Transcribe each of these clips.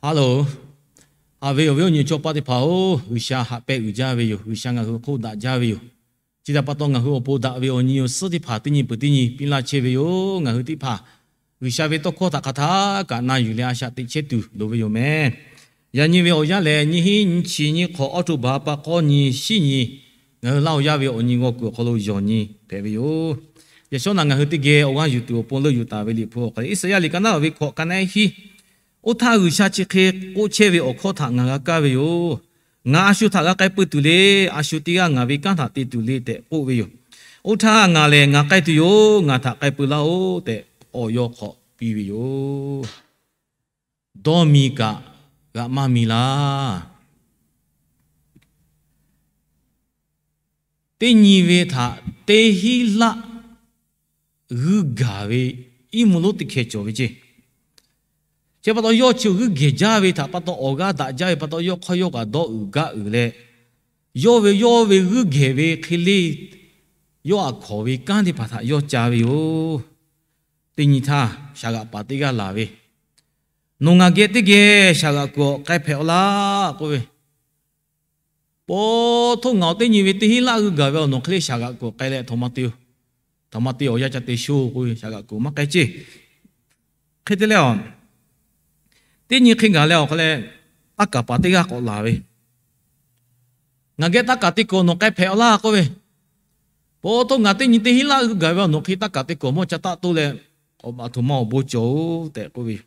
Hello, haꞈ ve awˬ viˉ awˬ nyi chaw paˆ teˇ hpaˍ-oˬ, G'uiˬsha haꞈ pehnˇ uiˍ jaˇ ve yoˬ. G'uiˬsha ngaˬ hui hk'oˆ daꞈ jaˇ ve yoˬ. Chi htaꞈ pa taw, ngaˬ hui awˬ pon daꞈ ve awˬ nyi awˬ suhˉ teˇ hpaˍ teˇ nyi peuˬ teˇ nyi piˇ laˇ chehˇ ve yoˬ. Ngaˬ hui teˇ hpaˍ G'uiˬsha ve tawˇ hkawˇ htaꞈ hk'aˬ htaˇ kaꞈ na yuˬ leh a shaꞈ teꞈ chehˇ tuˬ loˍ ve yoˬ meh. Yaꞈ nyi ve awˬ yanˇ lehˬ, nyiˇ hinˉ nyiˇ chi nyiˇ hk'awꞈ, October pa k'awˇ nyi shiˉ nyi, ngaˬ hui Laˇ huˍ yaˇ ve awˬ nyi g'aw kuiˬ awˬ hk'aw lo yawˬ nyi hpehꞈ ve yoˬ. Yaꞈ shawˉ naꞈ ngaˬ hui teˇ geh awˬ g'aˇ yuˬ tuˬ awˬ pon leuˆ yuˬ taˍ ve Liꞈ hpu awˬ hk'aw lo, Iˉsaˍyaˆ liꞈ ka naˉ ve hkawꞈ ka naˉ hiˉ, Oˇ htaˇ G'uiˬsha chi hk'e k'oˆ chehˇ ve awˬ hkawˇ htaꞈ ngaˬ g'a kaˇ ve yoˬ. Ngaˬ a shu htaꞈ g'a k'ai pui tuˬ le. A shu teˇ g'aˇ ngaˬ ve kanˉ htaꞈ te tuˬ le tehꞈ k'oˆ ve yoˬ. Oˇ htaˇ ngaˬ lehˬ, ngaˬ k'ai tuˬ yoˬ. Ngaˬ htaꞈ k'ai pui laˇ-oˆ tehꞈ, awˬ yawˇ hk'awꞈ piˇ ve yoˬ. Dawˇ mi kaꞈ g'aꞈ maˇ mi laˇ. Teˇ nyi ve htaꞈ teˇ hinˉ laˆ g'uiˇ gaˬ ve iˉ mvuhˇ lonˉ teˇ hkeh cawˬ ve ceˇ. Chi pa taw, yawˇ chi g'uiˇ gehˬ jaˇ ve htaꞈ pa taw, awˬ g'aˇ daꞈ jaˇ ve pa taw, yawˇ hk'aˇ yawˇ kaꞈ dawˇ uiˍ gaˇ uiˍ leh, yawˇ ve yawˇ ve g'uiˇ gehˬ ve hk'e le, yawˇ aꞈ hkawnˍ ve kanˉ teˇ hpaˍ htaꞈ yawˇ ca ve yoˬ. Teˇ nyi htaˇ, shaˍ g'aꞈ paˍ teˇ g'aˇ laˬ ve, Nawˬ ngaˬ geh teˇ geh shaˍ g'aꞈ kuiˬ awˬ k'ai hpehꞈ-aw laˇ k'oˆ ve, Paw htoˇ ngaˬ awˬ teˇ nyi ve teˇ hinˉ laˆ g'uiˇ gaˬ ve awˬ nawˬ hk'e le shaˍ g'aꞈ kuiˬ k'ai leh, htaꞈ ma te, htaꞈ ma te awˬ yanˇ ca te sho k'oˆ ve, shaˍ g'aꞈ kuiˬ maˇ k'ai ceˇ. Hk'e te leh, teˇ nyi hk'e gaˬ leh awˬ hk'aw leh, taˇ kaˍ paˍ teˇ g'aˇ k'awꞈ laˬ ve, Ngaˬ geh taˇ kaˍ te kuiˬ nawˬ k'ai hpehꞈ-aw laˇ k'oˆ ve, Paw htoˇ ngaˬ teˇ nyi teˇ hinˉ laˆ g'uiˇ gaˬ ve awˬ nawˬ hk'e taˇ kaˍ te kuiˬ mawˇ ca taˆ toˇ leh, aˬ htoꞈ ma awˬ bon cawˬ-oˬ tehꞈ k'oˆ ve yoˬ.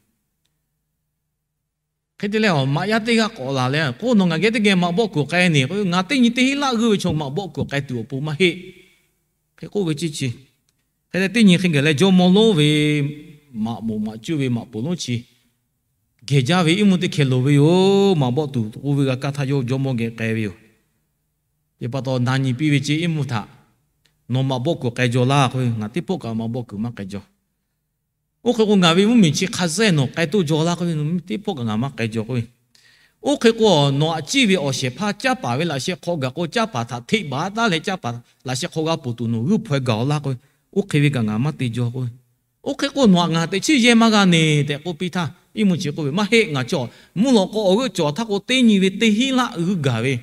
Hk'e te leh, maꞈ yaˇ teˇ g'aˇ k'awꞈ laˬ leh, K'o, nawˬ ngaˬ geh teˇ geh maꞈ bawˆ kuiˬ k'ai neˬ k'o, ngaˬ teˇ nyi teˇ hinˉ laˆ g'uiˇ ve chaw maꞈ bawˆ kuiˬ k'ai tuˬ awˬ pon maˇ heˆ. Hk'e k'oˆ ve ceˇ chi. Hk'e leh, teˇ nyi hk'e gaˬ leh, jawˇmawˇ lonˉ ve maꞈ moˍ maꞈ cuˇ ve maꞈ poˍ lonˉ chi gehˬ jaˇ ve iˉ mvuhˇ teˇ hkeh loˍ ve yoˬ. Maꞈ bawˆ tuˬ k'oˆ ve g'a kaˇ htaˇ, yawˇ jawˇmawˇ geh k'ai ve yoˬ. Teˇ pa taw na nyi piˇ ve ceˇ, iˉ mvuhˇ htaꞈ, Nawˬ maꞈ bawˆ kuiˬ k'ai jaw laˇ k'oˆ ve, Ngaˬ teˇ pawˆ kaꞈ maꞈ bawˆ kuiˬ maˇ k'ai jaw. Oˇ hk'e k'o, ngaˬ ve mvuhˇmiˬ chi hk'a zehˇ nawˬ k'ai toˇ jaw laˇ k'oˆ ve, Nawˬ teˇ pawˆ kaꞈ ngaˬ maˇ k'ai jaw k'oˆ ve. Oˇ hk'e k'o, nawˬ aꞈ ciˇ ve awˬ shehˍ hpaˇ caˉ paˍ ve laꞈ sheh hk'aw gaˬ k'o, caˉ paˍ htaꞈ hteꞈ baˬ taˉ leh caˉ paˍ laꞈ sheh hk'aw g'a ponˬ tuˬ nawˬ g'uiˇ hpaw-e gaˬ-aw laˇ k'oˆ ve, Oˇ hk'e ve kaꞈ ngaˬ maˇ te jaw k'oˆ ve. Oˇ hk'e k'o, nawˬ aꞈ ngaˬ teꞈ chiˇ yehˇ maˇ g'a neˬ tehꞈ k'oˆ piˇ htaˇ, iˉ mvuhˇ chi k'oˆ ve, Maˇ heˆ, ngaˬ cawˬ mvuhˇ lawꞈ k'aw awˬ g'euˆ cawˬ htaˇ k'o, teˇ nyi ve teˇ hinˉ laˆ g'uiˇ gaˬ ve,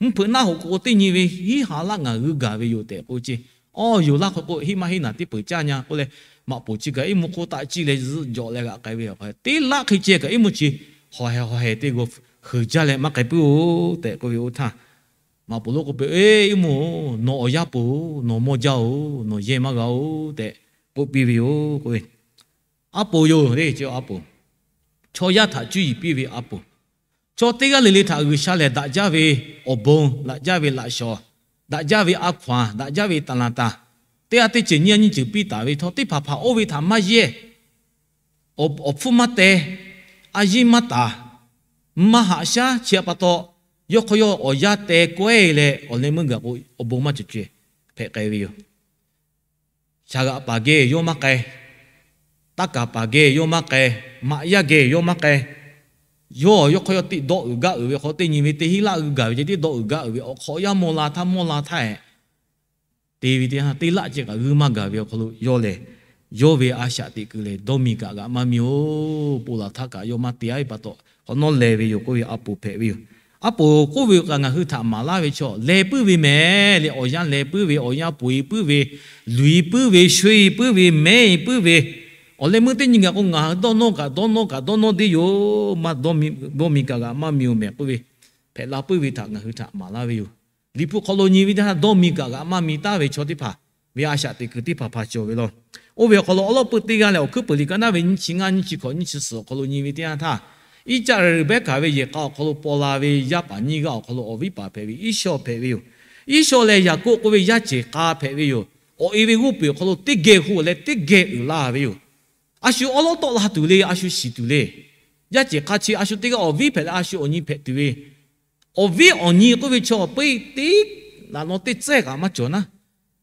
mvuhˇ hpeuꞈ naˆ hoꞈ k'o teˇ nyi ve hiˉ ha laˆ ngaˬ g'uiˇ gaˬ ve yoˬ tehꞈ k'oˆ ve ceˇ. Awˬ yoˬ laˇ k'oˆ k'o, Heˆ, maˇ heˆ, naˬ teˇ peuˬ caˇ nya k'oˆ leh, maꞈ poˍ chi kaꞈ iˉ mvuhˇ hk'oˆ taˆ ciˇ leh zuhˆ jawꞈ leh g'aꞈ k'ai ve yoˬ. Teˇ laˆ hk'e ceh kaꞈ iˉ mvuhˇ chi hawˬ heh hawˬ heh teˇ g'aw heuˬ jaˇ leh maˇ k'ai puiˉ-oˬ tehꞈ k'oˆ ve oˇ htaˇ, maꞈ poˍ lonˉ k'oˆ piˇ, Eˇ, iˉ mvuhˇ-oˬ, nawˬ awˬ yanˇ poˍ-oˬ, nawˬ mawˇ jaˇ-oˬ, nawˬ yehˇ maˇ g'a-oˬ tehꞈ k'oˆ piˇ ve yoˬ k'oˆ ve. Aˉ poˍ yoˬ le, aˉ poˍ, chaw yaˇ htaꞈ cuˇ yiˍ piˇ ve aˉ poˍ. Chaw teˇ g'aˇ le le htaꞈ G'uiˬsha lehˬ daꞈ jaˇ ve awˬ bon, daꞈ jaˇ ve laꞈ shawˍ, daꞈ jaˇ ve a hkaw-anˬ, daꞈ jaˇ ve taˍ laˍ taˍ, teˇ g'aˇ teˇ ceuˬ nyiˇ g'aˇ nyiˇ ceuˬ piˇ taˍ ve htawˇ, teˇ hpaˍ hpaˍ oˇ ve htaꞈ maˇ yehˇ. Awˬ hpfuhˇ maˇ teh, a yiˇ maˇ taˍ, maˇ haꞈ shaˉ. Chi pa taw, yawˇ hk'aw yawˇ awˬ yanˇ teh kawehˇ leh, awˬ leh meuˇ gaˬ k'o, awˬ bon maˇ cawˬ caweh hpehꞈ k'ai ve yoˬ. Shaˍ g'aꞈ paˍ geh yawˇ maˇ k'ai, taˇ kaˍ paˍ geh yawˇ maˇ k'ai, maꞈ yaˇ geh yawˇ maˇ k'ai. Yawˇ yawˇ hk'aw yawˇ teˇ dawˇ uiˍ gaˇ uiˍ ve hk'aw, teˇ nyi ve teˇ hinˉ laˆ g'uiˇ gaˬ ve ceh, teˇ dawˇ uiˍ gaˇ uiˍ ve awˬ hk'awꞈ yaˇ mawˇ la htaˇ mawˇ la htaˇ-ehˍ, te ve teˇ yanˇ teˇ laˆ ceh kaꞈ g'uiˇ maˇ gaˬ ve awˬ hk'aw lo yawˇ lehˬ, yawˇ ve a shaꞈ teꞈ kuiˬ lehˬ, dawˇ miˬ kaꞈ g'aꞈ maˇ miˇ-oˬ, po laˬ htaˇ kaꞈ yawˇ maˇ te-a ve pa taw, hk'awꞈ nawˉ leh ve yoˬ k'oˆ ve aˉ poˍ hpehꞈ ve yoˬ. Aˉ poˍ k'oˆ ve kaꞈ ngaˬ hui htaꞈ maˍ laˇ ve chaw leh puiˉ ve mehˍ le. Awˬ yanˇ leh puiˉ ve, awˬ yanˇ poˬ-e puiˉ ve, luˬ-e puiˉ ve, sho-e puiˉ ve, mehˉ-e puiˉ ve, awˬ leh meuˇ teˇ nyi gaˬ k'o, ngaˬ hui dawˇ nawˇ kaꞈ dawˇ nawˇ kaꞈ dawˇ nawˇ deˇ yoˬ. Maˇ dawˇ miˬ, dawˇ miˬ kaꞈ g'aꞈ maˇ miˇ-oˬ mehˍ k'oˆ ve, hpehꞈ la puiˉ ve htaꞈ ngaˬ hui htaꞈ maˍ laˇ ve yoˬ. Liꞈ hpu hk'aw lo nyi ve teˇ yanˇ, dawˇ miˬ kaꞈ g'aꞈ maˇ miˬ taˍ ve chaw teˇ hpaˍ ve a shaꞈ teꞈ kuiˬ teˇ hpaˍ hpaˍ cawˬ ve law. Oˇ ve awˬ hk'aw lo awˉ lawˉ peuˇ teˇ g'aˇ leh awˬ hkuiˉ peuˬ liꞈ ka naˉ ve nyiˇ chi ngaˇ nyiˇ chi hkawꞈ nyiˇ chi suhˍ awˬ hk'aw lo nyi ve teˇ yanˇ htaˇ, Iˉcaˆ Reˍbeˍkaˍ ve yehˬ k'a awˬ hk'aw lo paw la ve yaˇ paˍ nyiˇ g'aˇ awˬ hk'aw lo awˬ viˉ paˍ hpehꞈ ve Iˉsawˇ hpehꞈ ve yoˬ. Iˉsawˇ leh Yaˍkoˆ k'oˆ ve yaˇ ceˬ k'a hpehꞈ ve yoˬ. Awˬ e ve g'oˇ peˬ awˬ hk'aw lo teˇ geh hu leh teˇ geh uiˍ la ve yoˬ. A shu awˉ lawˉ tawˆ la tuˬ le, a shu shiˍ tuˬ le. Yaˇ ceˬ k'a chi a shu teˇ g'aˇ awˬ viˉ hpehꞈ leh a shu awˬ nyi hpehꞈ tuˬ ve, awˬ viˉ awˬ nyi k'oˆ ve chaw peuˬ teˇ naꞈ naw teˇ tcuhˉ kaꞈ maˇ cawˬ naˉ,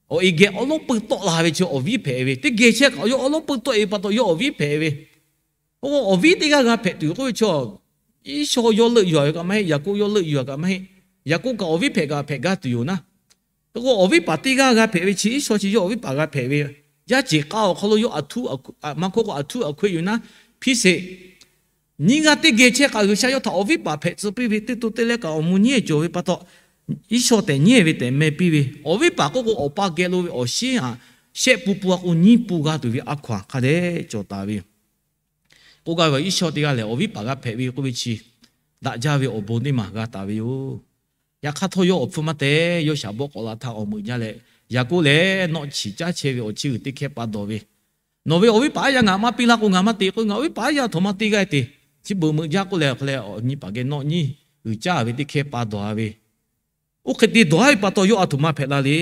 awˬ e geh awˉ lawˉ peuˇ tawˆ la ve chaw awˬ viˉ hpehꞈ ve, teˇ geh chehˇ kaꞈ yawˇ awˉ lawˉ peuˇ tawˆ-e pa taw yawˇ awˬ viˉ hpehꞈ ve. Oˇ k'o, awˬ viˉ teˇ g'aˇ g'a hpehꞈ tuˬ k'oˆ ve chaw, Iˉsawˇ yawˇ leuˆ yuˬ-a ve kaꞈ maˇ heˆ, Yaˍkoˆ yawˇ leuˆ yuˬ-a kaꞈ maˇ heˆ. Yaˍkoˆ kaꞈ awˬ viˉ hpehꞈ kaꞈ hpehꞈ gaˇ tuˬ yoˬ naˉ. Oˇ k'o, awˬ viˉ paˍ teˇ g'aˇ g'a hpehꞈ ve chi, Iˉsawˇ chi yawˇ awˬ viˉ paˍ g'a hpehꞈ ve. Yaˇ ceˬ k'a awˬ hk'aw lo yawˇ a htuˉ, maˇ hkawˇ k'o a htuˉ a hkoehˇ yoˬ naˉ, hpiˇ sheˍ. Nyiˇ g'aˇ teˇ geh chehˇ kaꞈ G'uiˬsha yawˇ htaꞈ awˬ viˉ paˍ hpehꞈ tcuh piˇ ve, teˇ to teˇ leh kaꞈ awˬ mvuh nyi cawˬ ve pa taw, Iˉsawˇ tehꞈ nyi ve tehꞈ meh piˇ ve, awˬ viˉ paˍ k'oˆ k'o awˬ pa geh lo ve awˬ shinˉ htaꞈ shehˆ pun pun a k'o nyiˇ pun g'a tuˬ ve a hkaw-anˬ hk'a dehꞈ cawˬ taˍ ve yoˬ. K'oˆ gaˇ ve, Iˉsawˇ teˇ g'aˇ lehˬ awˬ viˉ paˍ g'a hpehꞈ ve k'oˆ ve chi daꞈ jaˇ ve awˬ bon teˇ maˬ g'a taˍ ve yoˬ. Yaꞈ hk'aˇ htawˇ yawˇ awˬ hpfuhˇ maˇ teh, yawˇ shaˍ bawˆ k'awꞈ la htaˇ awˬ meuꞈ jaˇ leh, Yaˍkoˆ lehˬ nawˆ chi caˉ chehˇ ve awˬ chi g'uiˬ teˇ hkehˇ pa dawˬ ve, Nawˬ ve awˬ viˉ paˍ aˉ yaˇ ngaˬ maˇ piˇ laˇ k'o, ngaˬ maˇ te k'o, ngaˬ awˬ viˉ paˍ aˉ yaˇ htaꞈ maˇ te g'aˇ te. Chi beuꞈ meuꞈ jaˇ k'oˆ leh, hk'e leh awˬ nyi paˍ geh nawˆ nyiˇ g'uiˬ caˉ ve teˇ hkehˇ pa dawˬ a ve, oˇ hk'e te dawˬ a ve pa taw yawˇ a htoꞈ ma hpehꞈ la le.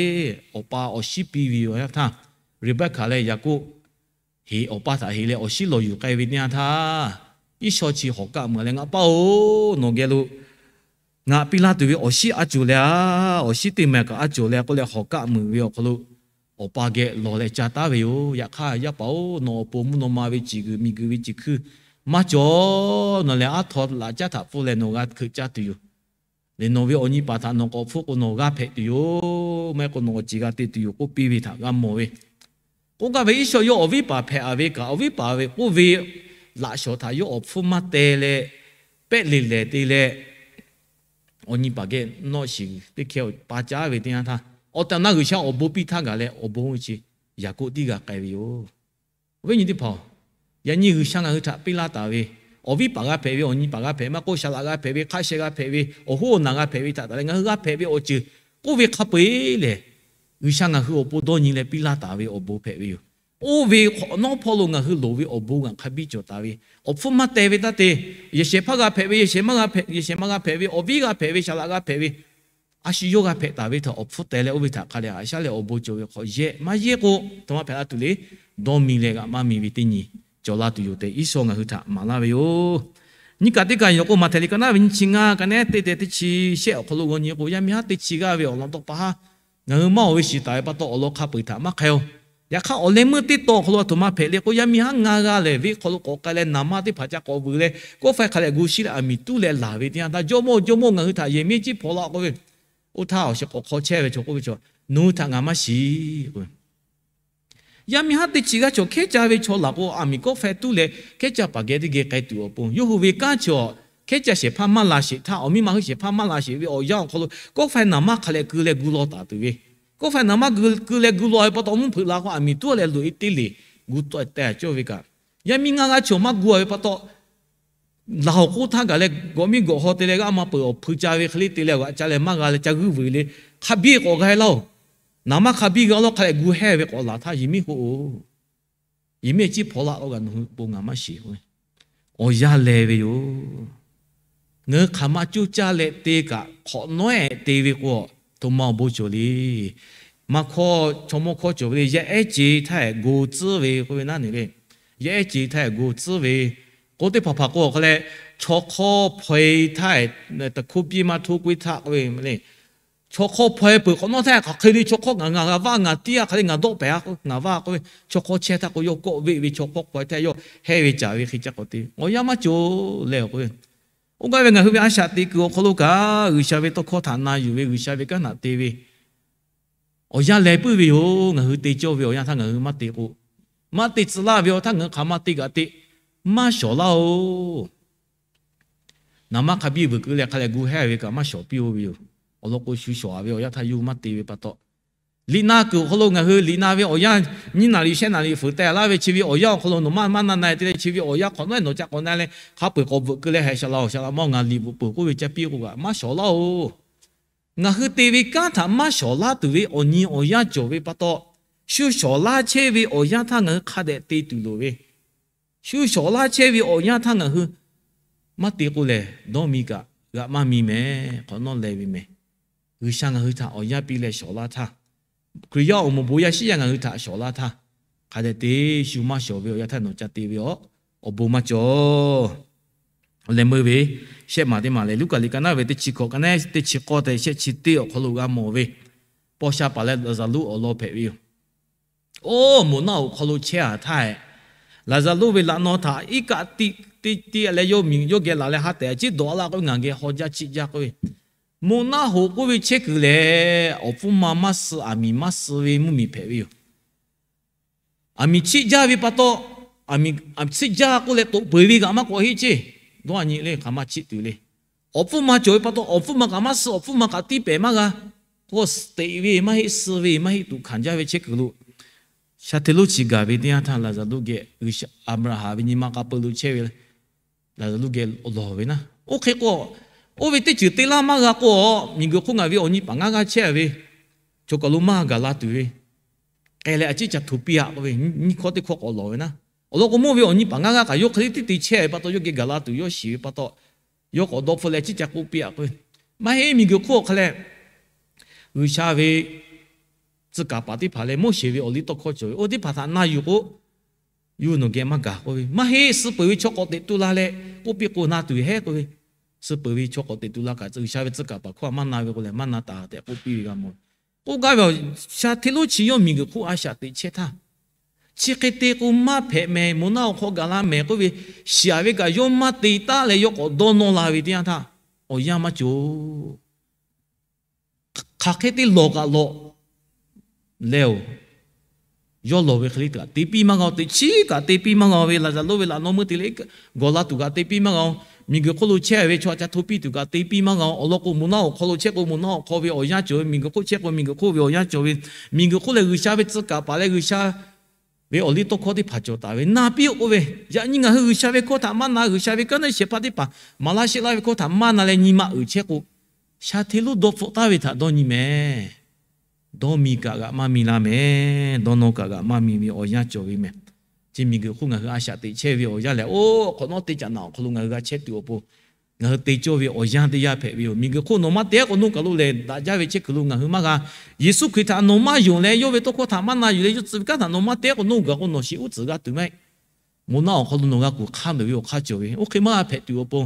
Awˬ pa awˬ shinˉ piˇ ve yoˬ. Yaꞈ htaˇ Reˍbaˆkaˍ leh Yaˍkoˆ heˍ awˬ pa htaꞈ heˍ leh awˬ shinˉ lawˬ yuˬ k'ai ve teˇ yanˇ htaˇ, Iˉsawˇ chi hawˍ kaˆ meuˬ leh, Ngaˬ pa-oˬ, nawˬ geh lo ngaˬ piˇ laˇ tuˬ ve awˬ shinˉ a cawˬ leh a, awˬ shinˉ teˇ mehˍ kaꞈ a cawˬ leh k'oˆ leh hawˍ kaˆ meuˬ ve awˬ hk'aw lo, awˬ pa geh lawˬ leh ca taˉ ve yoˬ. Yaꞈ hk'aˇ, Yaˇ paˍ-oˬ, nawˬ awˬ pon mvuhˇ naw ma ve ciˬ g'uiˬ miˬ g'uiˬ ve ciˬ hkuiˇ maˇ cawˬ. Nawˬ lehˬ aˉ htaw laꞈ caˉ htaꞈ pfuhˇ leh nawˬ g'a hkeuꞈ caˇ tuˬ yoˬ. Lehˬ nawˬ ve awˬ nyi paˍ htaꞈ nawˬ k'awꞈ hpfuhˆ k'o nawˬ g'aˇ hpehꞈ tuˬ yoˬ. Maˇ heˆ k'o nawˬ awˬ ceˬ g'a te tuˬ yoˬ k'oˆ piˇ ve htaꞈ g'a mawˬ ve. K'oˆ gaˇ ve, Iˉsawˇ yawˇ awˬ viˉ paˍ hpehꞈ a ve kaꞈ, awˬ viˉ paˍ ve k'oˆ ve laꞈ shawnˍ htaꞈ yawˇ awˬ hpfuhˇ maˇ teh leh, pehˆ leˬ lehˬ te leh, awˬ nyi paˍ geh nawˆ shiˍ teˇ hkehˇ pa caˉ ve teˇ yanˇ htaˇ, awˬ tehˬ awˬ na G'uiˬsha awˬ bon piˇ htaˇ gaˬ leh awˬ bon chi Yaˍkoˆ tiˉ g'a k'ai ve yoˬ. Awˬ viˉ nyi teˇ hpaˍ-oˬ, yaꞈ nyi G'uiˬsha ngaˬ hui htaꞈ piˇ laˇ taˍ ve, awˬ viˉ paˍ g'a hpehꞈ ve, awˬ nyi paˍ g'a hpehꞈ, maˇ k'oˆ, shaˍ laꞈ g'a hpehꞈ ve, hk'a sheh g'a hpehꞈ ve, awˬ hoˉ awˬ naˬ g'a hpehꞈ ve htaꞈ taˍ leh ngaˬ hui g'a hpehꞈ ve awˬ ceuˬ k'oˆ ve hk'a peu-eˬ lehˬ, G'uiˬsha ngaˬ hui awˬ pon dawˇ nyi leh piˇ laˇ taˍ ve awˬ bon hpehꞈ ve yoˬ. Oˇ ve hk'awꞈ nawˉ hpawˇ lo ngaˬ hui loˍ ve awˬ bon ngaˬ hk'a biˇ cawˬ taˍ ve, awˬ hpfuhˇ maˇ teh ve taˇ te, yehˬ shehˍ hpaˇ g'a hpehꞈ ve, yehˬ shehˍ maˇ g'a hpehꞈ, yehˬ shehˍ maˇ g'a hpehꞈ ve, awˬ viˉ g'a hpehꞈ ve, shaˍ laꞈ g'a hpehꞈ ve, a shu yawˇ g'a hpehꞈ taˍ ve htaꞈ awˬ hpfuhˇ teh leh oˇ ve htaꞈ hk'a dehꞈ haꞈ shaˉ leh awˬ bon cawˬ ve hk'awꞈ yehˬ maˇ yehˬ k'o, htoꞈ ma hpehꞈ la tuˬ le, dawˇ mi leh g'aꞈ maˇ mi ve teˇ nyi cawˬ la tuˬ yoˬ tehꞈ Iˉsawˇ ngaˬ hui htaꞈ maˍ laˇ ve yoˬ. Nyiˇ kaꞈ teˇ kaꞈ yoˬ k'o, Maꞈhtehˍ liꞈ ka naˉ ve nyiˇ chi ngaˇ, ka naˉ teˇ teh teˇ chi shehˆ awˬ hk'aw lo g'aw nyi k'o, yaˇ miˇ haˉ teˇ chi g'aˇ ve awˬ lawn tawˇ pa haˉ ngaˬ hui maˇ oˬ ve shiˍ taˍ ve pa taw awˬ lawn hk'a peu-eˬ htaꞈ maˇ hk'e-oˬ. Yaꞈ hk'aˇ, awˬ leh meuˇ teˇ tawn awˬ hk'aw lo a htoꞈ ma hpehꞈ le k'o, yaˇ miˇ haˉ ngaˇ g'aˇ lehˬ venˇ hk'aw lo k'awꞈ k'ai leh naˍ manˇ teˇ hpaˍ ca k'awꞈ vuiˬ leh, kawˆ faiˇ hk'a lehꞈ gu shiˉ leh aˬ miˍ tuˉ leh laˬ ve teˇ yanˇ htaˇ, Jawˇmawˇ, Jawˇmawˇ, ngaˬ hui htaꞈ yehˬ miˇ ciˉ hpaw laˇ k'oˆ ve, oˇ htaˇ awˬ shehˍ k'awꞈ hk'aw chehˇ ve chaw k'oˆ ve chaw, Nawˬ hui htaꞈ ngaˬ maˇ shiˍ k'o, yaˇ miˇ haˉ teˇ chi g'aˇ chaw hkehˉ caˇ ve chaw laˬ k'o, aˬ miˍ kawˆ faiˇ tuˉ leh hkehˉ caˇ paˍ geh teˇ geh k'ai tuˬ awˬ pon, yawˇ hui ve kanˉ chi awˬ hkehˉ caˇ shehˍ hpaˇ maˇ la sheˍ htaˇ, awˬ miˇ ma hui shehˍ hpaˇ maˇ la sheˍ ve awˬ yanˇ awˬ hk'aw lo, kawˆ faiˇ naˍ manˇ hk'a lehꞈ keu leh gu law taˍ tuˬ ve, kawˆ faiˇ naˍ manˇ keu leh gu law ve pa taw, mvuhˇ hpeuꞈ la k'o, aˬ miˍ tuˉ leh loꞈ e teˇ leˬ gu tawˆ teh cawˇ ve kaꞈ, yaˇ miˇ ngaˇ g'aˇ chi awˬ maˇ gu a ve pa taw, laˬ awˬ k'oˆ htaˇ gaˬ leh gawꞈ miˇ gawꞈ haw te leh g'aˇ ma peuˬ awˬ hpui ca ve hk'e le te leh g'aꞈ ca leh maˇ g'a leh ca g'uiˇ vuiˬ le, hk'a biˇ k'awꞈ g'a laˇ-oˬ. Naˍ manˇ hk'a biˇ g'a lawˇ hk'a lehꞈ gu hehˇ ve k'awꞈ laˬ htaˇ, yehˬ miˇ k'o-oˬ, yehˬ miˇ ciˉ hpaw laˇ k'o, ngaˬ nawˬ hui pon ngaˬ maˇ shiˍ k'o, awˬ yanˇ leh ve yoˬ. Ngaˬ hui hk'aˬ ma coˇ caˇ leh te kaꞈ, hk'awꞈ nawˉ-ehˍ te ve k'o, htoꞈ ma awˬ bon cawˬ le. Maˇ hkawˇ chaw mawˇ hkawˇ cawˬ ve le, yaˇ ehˉ ce htaˇ-ehˍ go tcuhˉ ve k'oˆ ve naˉ ne le. Yaˇ ehˉ ce htaˇ-ehˍ go tcuhˉ ve k'o, teˇ hpaˍ hpaˍ k'o awˬ hk'a leh, chaw hk'awˇ hpaw-e htaˇ-ehˍ, taˍ hkoˇ piˇ maˇ htoˇ k'oˆ-e htaˇ k'oˆ ve le. Chaw hk'awˇ hpaw-e peuˬ hk'awꞈ nawˉ htaˇ, hk'aˬ hk'e le chaw hk'awˇ ngaˬ g'a vaˇ ngaˬ tiˉ-a, hk'aˬ hk'e le ngaˬ dawˆ pehˍ-a, ngaˬ vaˇ k'oˆ ve, chaw hk'awˇ chehˇ htaˇ k'o yawˇ kawˆ veˆ ve chaw hk'awˇ hpaw-e htaˇ yawˇ hehˇ ve caˍ ve hk'e ca k'awꞈ te, awˬ yanˇ maˇ cawˬ leh k'oˆ ve. Oˇ gaˇ ve ngaˬ hui ve a shaꞈ teꞈ kuiˬ awˬ hk'aw lo kaꞈ, G'uiˬsha ve tawˇ hkawˇ htaꞈ na yuˬ ve, G'uiˬsha ve kanˉ htaꞈ te ve, awˬ yanˇ leh puiˉ ve yoˬ. Ngaˬ hui te cawˇ ve awˬ yanˇ htaˇ ngaˬ hui maˇ te k'o, maˇ te tcuh laˇ ve awˬ htaˇ ngaˬ hui hk'aˬ ma te kaꞈ te maˇ shawˍ laˇ-oˬ. Naˍ manˇ hk'a biˇ vuiˬ keu leh hk'a lehꞈ gu hehˇ ve kaꞈ maˇ shawˍ piˇ-oˬ ve yoˬ. Awˬ lawn k'o, shu shawˍ-a ve awˬ yanˇ htaˇ yawˇ hui maˇ te ve pa taw, liꞈ na kuiˬ awˬ hk'aw lo ngaˬ hui liꞈ na ve awˬ yanˇ, nyiˇ naˍ riˍ shehˆ naˍ riˍ fuiˍ teh laˇ ve, chi ve awˬ yanˇ awˬ hk'aw lo nawˬ maˇ maˇ na na-e te leh, chi ve awˬ yanˇ hk'awꞈ nawˉ-ehˍ nawˬ ca k'awꞈ na leh, hk'a peu-eˬ k'awꞈ bvuhꞈ keu leh, Heh shaˍ laꞈ-oˬ, shaˍ laꞈ ma-oˬ, ngaˬ liꞈ bvuhꞈ peuˬ k'oˆ ve ca piˇ k'o kaꞈ maˇ shawˍ laˇ-oˬ. Ngaˬ hui te ve kanˉ htaꞈ maˇ shawˍ laˇ tuˬ ve awˬ nyi awˬ yanˇ cawˬ ve pa taw, shu shawˍ laˇ chehˇ ve awˬ yanˇ htaˇ ngaˬ hui hk'a dehꞈ te tuˬ loˍ ve, shu shawˍ laˇ chehˇ ve awˬ yanˇ htaˇ ngaˬ hui maˇ te k'o lehˬ, dawˇ mi kaꞈ g'aꞈ maˇ mi mehˍ, hk'awꞈ nawˉ leh ve mehˍ. G'uiˬsha ngaˬ hui htaꞈ awˬ yanˇ piˇ leh shawˍ laˇ htaˇ, Hkriꞈ yaˇ awˬ moˍ bon yaˇ shiˉ yaˇ ngaˬ hui htaꞈ shawˍ laˇ htaˇ, hk'a dehꞈ te shu maˇ shawˍ ve awˬ yanˇ htaˇ nawˬ ca te ve awˬ, awˬ bon maˇ cawˬ. Awˬ leh meuˇ ve shehˆ maˬ teˇ maˬ lehˬ, Luˉkaꞈ liꞈ ka naˉ ve teˇ chi hkawꞈ, ka naˉ teˇ chi k'awˇ tehꞈ shehˆ chi teˇ awˬ hk'aw lo g'a mawˬ ve, paw sha paˍ leh Laˍzaˍruˆ awˬ lawn hpehꞈ ve yoˬ. Oˇ moˍ naˆ hoꞈ hk'aw lo chehˇ-a htaˇ-ehˍ, Laˍzaˍruˆ ve laꞈ naw htaꞈ iˉ kaˆ tiˆ tiˆ tiˆ leh yawˇ miˬ yawˇ geh laˬ leh ha tehꞈ ciˉ dawꞈ-a laˇ k'oˆ ve, ngaˬ geh haw jaˇ chiˆ jaˇ k'oˆ ve, moˍ naˆ hoꞈ k'oˆ ve chehˇ kuiˬ lehˬ, awˬ pfuhˇ ma maˇ suh, aˬ miˍ maˇ suh ve mvuhˇmiˬ hpehꞈ ve yoˬ. Aˬ miˍ chiˆ jaˇ ve pa taw, aˬ miˍ chiˆ jaˇ k'oˆ leh toꞈ peu-eˬ ve kaꞈ maˇ k'awꞈ heˆ ceˇ. dawˇ a nyi le hk'aˬ ma chiˆ tuˬ le. Awˬ pfuhˇ ma cawˬ ve pa taw, awˬ pfuhˇ ma kaꞈ maˇ suh, awˬ pfuhˇ ma kaꞈ tiˇ pehˍ maˇ g'a. K'o, teꞈ ve maˇ heˆ, suh ve maˇ heˆ tuꞈ hkanˍ jaˇ ve chehˇ kuiˬ lo, sha hteˇ lonˉ chi gaˬ ve teˇ yanˇ htaˇ, Laˍzaˍruˆ geh G'uiˬsha Aˍbraˍhanˍ ve nyi ma k'a peu lo chehˇ ve Laˍzaˍruˆ geh lawˬ ve naˉ. Oˇ hk'e k'o, oˇ ve teˇ ceuˬ te laˇ maˇ g'a k'o, miˬguiˬ hk'oˆ ngaˬ ve awˬ nyi paˍ ngaˇ g'aˇ chehˇ ve chaw kaˬ lo maˇ gaˬ la tuˬ ve, k'ai leh a ciˉ ca hto piˇ aꞈ k'oˆ ve, nyiˇ hkawˇ teˇ hkawˇ k'awꞈ lawˬ ve naˉ. Awˬ lawn k'o, mawˇ ve awˬ nyi paˍ ngaˇ g'aˇ kaꞈ yawˇ hk'e le teˇ te chehˇ ve pa taw, yawˇ geh gaˬ la tuˬ yawˇ shiˍ ve pa taw, yawˇ k'awꞈ dawˇ hpfuhˆ leh a ciˉ ca k'oˆ piˇ aꞈ k'oˆ ve, maˇ heˆ, miˬguiˬ hk'oˆ awˬ hk'a leh G'uiˬsha ve tcuh kaˍ paˍ teˇ hpaˍ leh Moˉseˍ ve awˬ liˇ tawˇ hkawˇ cawˬ ve, oˇ teˇ hpaˍ htaꞈ na yuˬ k'o, yawˇ nawˬ geh maˇ gaˬ k'oˆ ve, maˇ heˆ, suh peuˬ ve chaw k'awꞈ teꞈ tu la leh k'oˆ piˇ k'o na tuˬ hehˉ k'oˆ ve, suh peuˬ ve chaw k'awꞈ teꞈ tu la kaꞈ G'uiˬsha ve tcuh kaˍ paˍ hkawˇ htaꞈ maˇ na ve k'o lehˬ, maˇ na taˍ tehꞈ k'oˆ piˇ ve g'a mawˬ. K'oˆ gaˇ ve, sha hteˇ lonˉ chi yawˇ miˬguiˬ hk'oˆ a shaꞈ teꞈ chehˇ htaˇ, chi hk'e te k'o maˇ hpehꞈ mehˍ, moˬ naˆ awˬ hk'aw gaˬ la mehˍ k'oˆ ve, shiˍ aꞈ ve kaꞈ yawˇ maˇ te taˉ leh yawˇ k'awꞈ dawˇ nawˇ la ve teˇ yanˇ htaˇ, awˬ yanˇ maˇ cawˬ. Hk'aˬ hk'e te lawˬ kaꞈ lawꞈ leh-oˬ, yawˇ lawˬ ve hk'e le kaꞈ te piˇ maˇ g'a-oˬ. Teꞈ chiˉ kaꞈ te piˇ maˇ g'a-oˬ ve, Laˍzaˍruˆ ve laꞈ naw meuˇ te leh gawˬ la tuˬ kaꞈ te piˇ maˇ g'a-oˬ. Miˬguiˬ hk'oˆ lo chehˇ ve chaw ca hto piˇ tuˬ kaꞈ te piˇ maˇ g'a-oˬ. Awˬ lawn k'o, moˬ naˆ awˬ hk'aw lo chehˇ k'o, moˬ naˆ awˬ hk'aw ve awˬ yanˇ cawˬ ve, miˬguiˬ hk'oˆ chehˇ k'o, miˬguiˬ hk'oˆ ve awˬ yanˇ cawˬ ve, miˬguiˬ hk'oˆ leh G'uiˬsha ve tcuh kaˍ paˍ leh G'uiˬsha ve awˬ liˇ tawˇ hkawˇ teˇ hpaˍ cawˬ taˍ ve, na piˇ-oˆ k'oˆ ve, yaꞈ nyi ngaˬ hui G'uiˬsha ve hkawˇ htaꞈ maˇ na, G'uiˬsha ve kanˉ neˇ shehˍ hpaˇ teˇ hpaˍ maˍ laˇ sheˆ laˇ ve hkawˇ htaꞈ maˇ na leh nyi ma uiˍ chehˇ k'o, sha hteˇ lonˉ dawˇ hpfuhˆ taˍ ve htaꞈ dawˇ nyi mehˍ. Dawˇ mi kaꞈ g'aꞈ maˇ mi la mehˍ. Dawˇ nawˇ kaꞈ g'aꞈ maˇ mi ve awˬ yanˇ cawˬ ve mehˍ. Chi miˬguiˬ hk'oˆ ngaˬ hui a shaꞈ teꞈ chehˇ ve awˬ yanˇ lehˬ, oˇ hk'awꞈ nawˉ teˇ caꞈ naꞈ awˬ hk'aw lo ngaˬ hui g'a chehˇ tuˬ awˬ pon, ngaˬ hui te cawˇ ve awˬ yanˇ teˇ yanˇ hpehꞈ ve yoˬ. Miˬguiˬ hk'oˆ nawˬ maˇ te k'o, nawˬ kaˬ lo lehˬ daꞈ jaˇ ve chehˇ kuiˬ lo ngaˬ hui maˇ g'a. Yeˍsuˆ Hkriꞈ htaꞈ nawˬ maˇ yonˍ leh, yawˇ ve tawˇ hkawˇ htaꞈ maˇ na yuˬ leh, yawˇ tcuh ve kanˉ htaꞈ nawˬ maˇ te k'o, nawˬ gaˬ k'o nawˬ shiˍ uˉ tcuhˍ g'a tuˬ maˇ heˆ. Moˬ naˆ awˬ hk'aw lo nawˬ g'a kuˬ hk'aˇ meuˍ ve awˬ hk'aˇ cawˬ ve, oˇ hk'e maˇ g'a hpehꞈ tuˬ awˬ pon,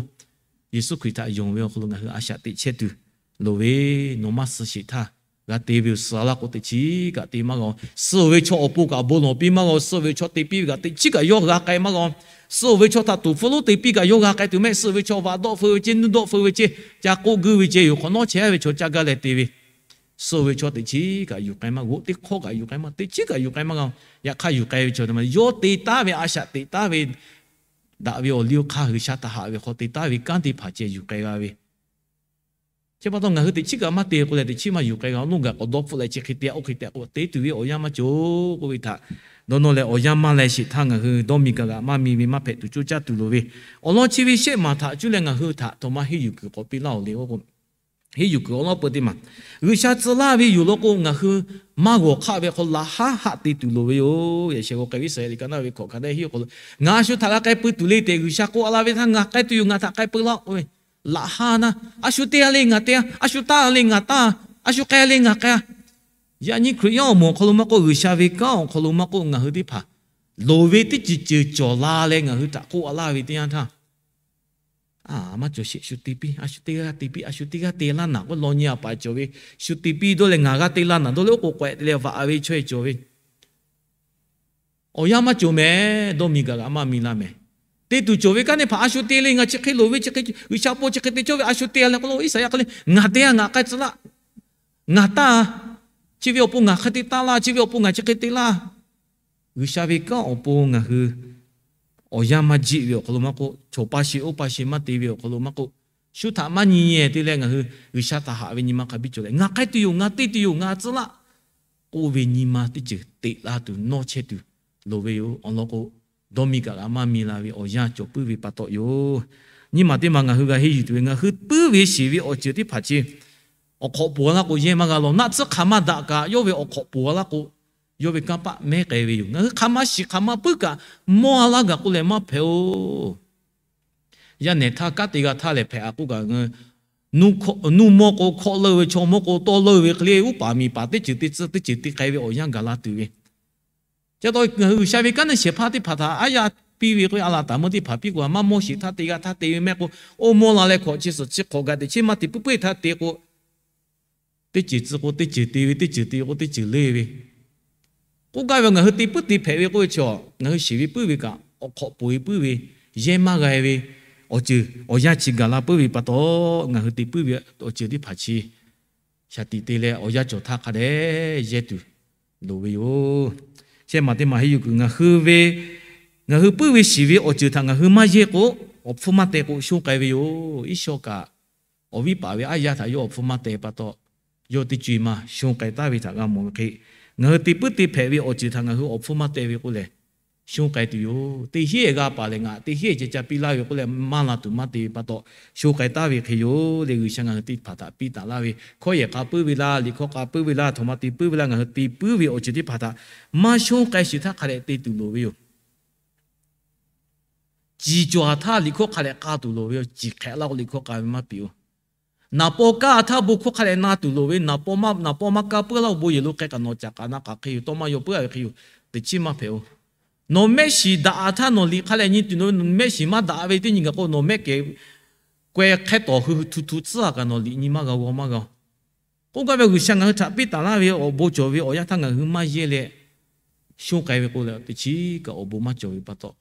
Yeˍsuˆ Hkriꞈ htaꞈ yonˍ ve awˬ hk'aw lo ngaˬ hui a shaꞈ teꞈ chehˇ tuˬ loˍ ve. Nawˬ maˇ suh sheˍ htaˇ g'a te ve yoˬ. Suh laˇ k'o teꞈ chiˉ kaꞈ te maˇ g'a-oˬ. Suh ve chaw awˬ pon kaꞈ bon lawˬ piˇ maˇ g'a-oˬ. Suh ve chaw te piˇ ve kaꞈ teꞈ chiˉ kaꞈ yawˇ g'a k'ai maˇ g'a-oˬ. Suh ve chaw htaꞈ tuˍ hpfuh lonˉ te piˇ kaꞈ yawˇ g'a k'ai tuˬ mehˆ. Suh ve chaw vaꞈ dawˆ feu ve ceˇ, nuˇ dawˆ feu ve ceˇ, ca k'oˆ guiˇ ve ceˇ yoˬ. Hk'awꞈ nawˉ chehˇ ve chaw ca gaˇ leh te ve, suh ve chaw teꞈ chiˉ kaꞈ yuˬ k'ai maˇ g'a-oˬ. Teˇ hkawˇ kaꞈ yuˬ k'ai maˇ, teꞈ chiˉ kaꞈ yuˬ k'ai maˇ g'a-oˬ. Yaꞈ hk'aˇ yuˬ k'ai ve chaw te maˇ yawˇ te taˉ ve a shaꞈ teꞈ taˉ ve daꞈ ve awˬ liˇ awˬ hk'aˇ G'uiˬsha htaꞈ haꞈ ve hk'aw te taˉ ve kanˉ teˇ hpaˍ ceh yuˬ k'ai g'a ve. Chi pa taw ngaˬ hui teꞈ chiˉ kaꞈ maˇ te k'o leh, teˇ chiˉ maˇ yuˬ k'ai g'a. Nawˬ gaˬ k'awꞈ dawˇ hpfuhˆ leh chi hk'e te-a, oˇ hk'e te-a k'o, te tuˬ ve awˬ yanˇ maˇ cawˬ k'oˆ ve htaꞈ dawˇ nawˇ leh, awˬ yanˇ maˇ leh sheˍ htaˇ ngaˬ hui dawˇ mi kaꞈ g'aꞈ maˇ mi ve maˇ hpehꞈ tuˬ coˇ caˇ tuˬ loˍ ve. Awˬ lawn chi ve shehˆ maˬ htaꞈ cuˇ leh ngaˬ hui htaꞈ htawꞈ ma henˇ yuˬ kuiˬ k'awꞈ piˇ laˇ-oˬ le k'o, henˇ yuˬ kuiˬ awˬ lawn peu teˇ maˬ, G'uiˬsha tcuh laˇ ve yoˬ law k'o, ngaˬ hui maˇ g'awˬ hk'aˆ ve hk'aw laꞈ haˉ haˆ te tuˬ loˍ ve yoˬ. Yaꞈ sheh g'aw k'ai ve Iˉsaˍreˍlaˆ liꞈ ka naˇ ve hkawꞈ hkanˍ dehˆ hiˉ awˬ hk'aw lo, ngaˬ a shu htaꞈ g'a k'ai pui tuˬ le tehꞈ G'uiˬsha k'oˆ a laˇ ve htaˇ, ngaˬ k'ai tuˬ yoˬ, ngaˬ htaꞈ k'ai pui laˇ k'oˆ ve, laꞈ haˉ naˇ, a shu te-a le ngaˬ te-a, a shu taˇ le ngaˬ taˇ, a shu k'ai le ngaˬ k'ai-a. Yaꞈ nyi Hkriꞈ yaˇ awˬ moˍ awˬ hk'aw lo maˇ k'oˆ, G'uiˬsha ve kanˉ awˬ hk'aw lo maˇ k'oˆ, ngaˬ hui teˇ hpaˍ loˍ ve teˇ ceuˬ ceuˬ cawˬ la leh ngaˬ hui htaꞈ k'oˆ a laˇ ve teˇ yanˇ htaˇ, a maˇ cawˬ sheˍ, shu te piˇ, a shu teˇ g'aˇ te piˇ, a shu teˇ g'aˇ te laˇ naˬ k'oˆ law nyi a paˍ cawˬ ve, shu te piˇ dawˇ leh ngaˬ g'aˇ te laˇ naˬ dawˇ leh oˉ k'oˍ k'awehꞈ te leh vaꞈ ve chaw e cawˬ ve. Awˬ yanˇ maˇ cawˬ mehˍ. Dawˇ mi kaꞈ g'aꞈ maˇ mi la mehˍ. Te tuˬ cawˬ ve kanˉ teˇ hpaˍ a shu te le, ngaˬ chi hk'e loˍ ve chi hk'e, G'uiˬsha pon chi hk'e te cawˇ ve a shu te-a leh k'oˆ lo, Iˉsaˍreˍlaˆ hk'e le ngaˬ te-a, ngaˬ k'ai tcuh laˇ, ngaˬ taˇ, chi ve awˬ pon ngaˬ hk'e te taˇ laˇ, chi ve awˬ pon ngaˬ chi hk'e te laˇ. G'uiˬsha ve kanˉ awˬ pon ngaˬ hui awˬ yanˇ maˇ jiˆ ve awˬ hk'aw lo maˇ k'oˆ, chaw pa sheˍ oˇ pa sheˍ maˇ te ve awˬ hk'aw lo maˇ k'oˆ, shu htaꞈ maˇ nyi nyi te leh ngaˬ hui G'uiˬsha htaꞈ haꞈ ve nyi ma hk'a biˇ cawˬ leh, ngaˬ k'ai tuˬ yoˬ, ngaˬ te tuˬ yoˬ, ngaˬ tcuh laˇ k'oˆ ve nyi ma teˇ ceuˬ teꞈ la tuˬ nawˇ chehˇ tuˬ loˍ ve yoˬ. Awˬ lawn k'o, dawˇ mi kaꞈ g'aꞈ maˇ mi la ve awˬ yanˇ cawˬ puiˉ ve pa taw yoˬ. Nyiˇ maˬ teˇ maˬ ngaˬ hui g'a henˇ yuˬ tuˬ ve, ngaˬ hui puiˉ ve shiˍ ve awˬ ceuˬ teˇ hpaˍ chi awˬ hk'awꞈ poˬ a laˇ k'o yehˇ maˇ g'a lawˬ. Naˆ tsuhˇ hk'aˬ ma daꞈ kaꞈ yawˇ ve awˬ hk'awꞈ poˬ a laˇ k'o, yawˇ ve kanˇ paˆ mehˉ k'ai ve yoˬ. Ngaˬ hui hk'aˬ ma shiˍ hk'aˬ ma puiˉ kaꞈ mawˇ a laˇ gaˬ k'oˆ leh maˇ hpehꞈ-oˬ. Yaˇ nehˬ htaˇ kanˉ te g'a htaˇ lehˬ hpehꞈ a k'oˆ kaꞈ, nuˇ mawˇ k'o hkawˆ leuˆ ve, chaw mawˇ k'o tawˇ leuˆ ve hk'e le, uˉ paˍ miˬ paˍ teˇ ceuˬ te tcuhˇ teˇ ceuˬ te k'ai ve awˬ yanˇ gaˬ la tuˬ ve. Chi taw ngaˬ hui G'uiˬsha ve kanˉ neˇ shehˍ hpaˇ teˇ hpaˍ htaꞈ aˉ yaˇ piˇ ve k'o, a laˬ taˍ meuˇ teˇ hpaˍ piˇ k'o, maˇ mawˇ sheˍ htaˇ te g'a htaˇ te ve mehˆ k'o, oˇ mawˇ la leh hkawꞈ chi suhˍ chi hk'awꞈ gaꞈ teꞈ chiˉ maˇ te puiˉ puiˉ htaˇ te k'o, teˇ ceuˬ tcuh k'o teˇ ceuˬ te ve, teˇ ceuˬ te k'o teˇ ceuˬ leˇ ve. K'oˆ gaˇ ve, ngaˬ hui te puiˉ te hpehꞈ ve k'oˆ ve chaw, ngaˬ hui shiˍ ve puiˉ ve kaꞈ awˬ hk'awꞈ poˬ ve puiˉ ve, yehˇ maˇ g'a ve awˬ ceuˬ awˬ yanˇ chi gaˬ la puiˉ ve pa taw, ngaˬ hui te puiˉ ve awˬ ceuˬ teˇ hpaˍ chi shaˍ tiꞈ te leh awˬ yanˇ cawˬ htaˇ hk'a dehꞈ yehˇ tuˬ loˍ ve yoˬ. Shehˆ maˬ teˇ maˬ henˇ yuˬ kuiˬ, ngaˬ hui ve, ngaˬ hui puiˉ ve shiˍ ve awˬ ceuˬ htaꞈ ngaˬ hui maˇ yehˇ k'o, awˬ hpfuhˇ maˇ teh k'o shonˇ k'ai ve yoˬ. Iˉ shawˇ kaꞈ awˬ viˉ paˍ ve aˉ yaˇ htaꞈ yawˇ awˬ hpfuhˇ maˇ teh pa taw, yawˇ teˇ co e maˇ shonˇ k'ai taˉ ve htaꞈ g'a mawˬ ve hk'e, ngaˬ hui te puiˉ te hpehꞈ ve awˬ ceuˬ htaꞈ ngaˬ hui awˬ hpfuhˇ maˇ teh ve k'oˆ leh, shonˇ k'ai tuˬ yoˬ. Teˇ hinˉ g'a paˍ lehˬ, ngaˬ teˇ hinˉ ceh ca piˇ laˇ ve k'oˆ leh maˇ la tuˬ maˇ te ve pa taw, shonˇ k'ai taˉ ve hk'e yoˬ le. G'uiˬsha ngaˬ hui teˇ hpaˍ htaꞈ piˇ taˍ laˇ ve, hkawˇ yehˬ k'a puiˉ ve laˇ, liꞈ hkawˇ k'a puiˉ ve laˇ, htoꞈ ma te puiˉ ve laˇ, ngaˬ hui te puiˉ ve awˬ ceuˬ teˇ hpaˍ htaꞈ maˇ shonˇ k'ai shiˍ htaˇ hk'a dehꞈ te tuˬ loˍ ve yoˬ. Ciˍ cawˬ htaˇ liꞈ hkawˇ hk'a dehꞈ k'a tuˬ loˍ ve yoˬ. Ciˍ hk'ehꞈ laˇ k'o liꞈ hkawˇ k'a ve maˇ piˇ-oˬ. Naˍ paw kaˇ htaˇ bon hkawˇ hk'a dehꞈ na tuˬ loˍ ve, naˍ paw maˇ, naˍ paw maˇ kaˇ puiˉ laˇ k'o bon yehˬ lo hk'e kaꞈ nawˬ caꞈ k'aꞈ na k'aꞈ hk'e yoˬ, tawˇ maˇ yaw puiˉ a ve hk'e yoˬ. Teꞈ chiˉ maˇ hpehꞈ-oˬ. Nawˬ mehˆ shiˍ daꞈ htaˇ nawˬ liꞈ hk'a dehꞈ nyi tuˬ, nawˬ mehˆ shiˍ maˇ daꞈ ve teˇ nyi gaˬ k'o nawˬ mehˆ kehˬ k'aweh hk'ehˇ tawˍ hui hu htu htu tcuhˉ a kaꞈ nawˬ liꞈ nyi maˇ g'a g'aw maˇ g'a-oˬ. K'oˆ gaˇ ve G'uiˬsha ngaˬ hui htaꞈ piˇ taˍ laˇ ve awˬ bon cawˬ ve awˬ yanˇ htaˇ ngaˬ hui maˇ yehˇ leh shonˇ k'ai ve k'o leh teˇ chiˉ kaꞈ awˬ bon maˇ cawˬ ve pa taw,